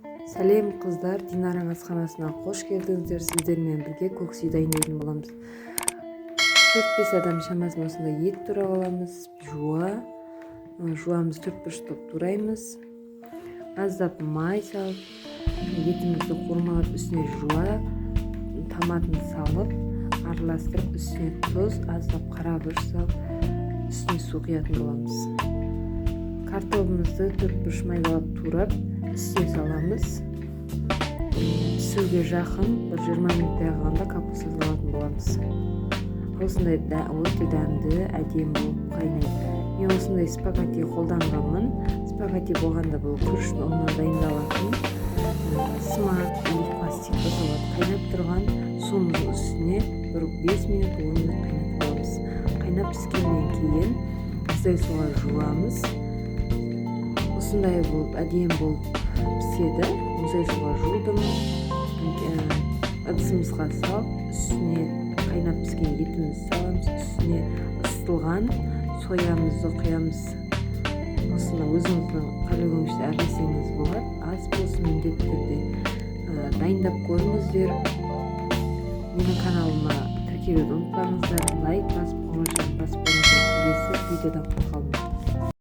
Сәлем, қыздар! Динараның асханасына қош келдіңіздер! Сіздермен бірге көкси дайындайтын боламыз. 4-5 адам шамасымен осындай ет турап аламыз. Жуамыз, төрт бұрыштап тураймыз. Аздап май салып, етімізді қуырмалап, үстіне жуа томатын салып, араластырып, үстіне тұз, аздап қара бұрыш салып, үстіне су құятын боламыз. Картобымызды төрт бұрыш майдалап турап, үстіне саламыз. Пісуге жақын бір 20 минуттай қалғанда капуста салатын боламыз. Осындай да, өте дәмді, әдемі болып қайнайды. Мен осындай спагетти қолданғанмын. Спагетти болғанда, бұл күріштің ұнынан дайындалатын смак или пластик болса болады. Қайнап тұрған суымыздың үстіне бір 5 минут, 10 минут қайнатып аламыз. Қайнап піскеннен кейін мұздай суға жуамыз. Осындай болып, әдемі болып піседі. Мұздай суға жудым. Ыдысымызға салып, үстіне қайнап піскен етімізді саламыз, үстіне ысытылған соямызды құямыз. Осыны өзіңіздің қалауыңызша әрлесеңіз болады. Ас болсын! Міндетті түрде дайындап көріңіздер. Менің каналыма тіркелуді ұмытпаңыздар, лайк басып, қоңырауын басып қойыңыздар. Келесі видеодан құр қалмай.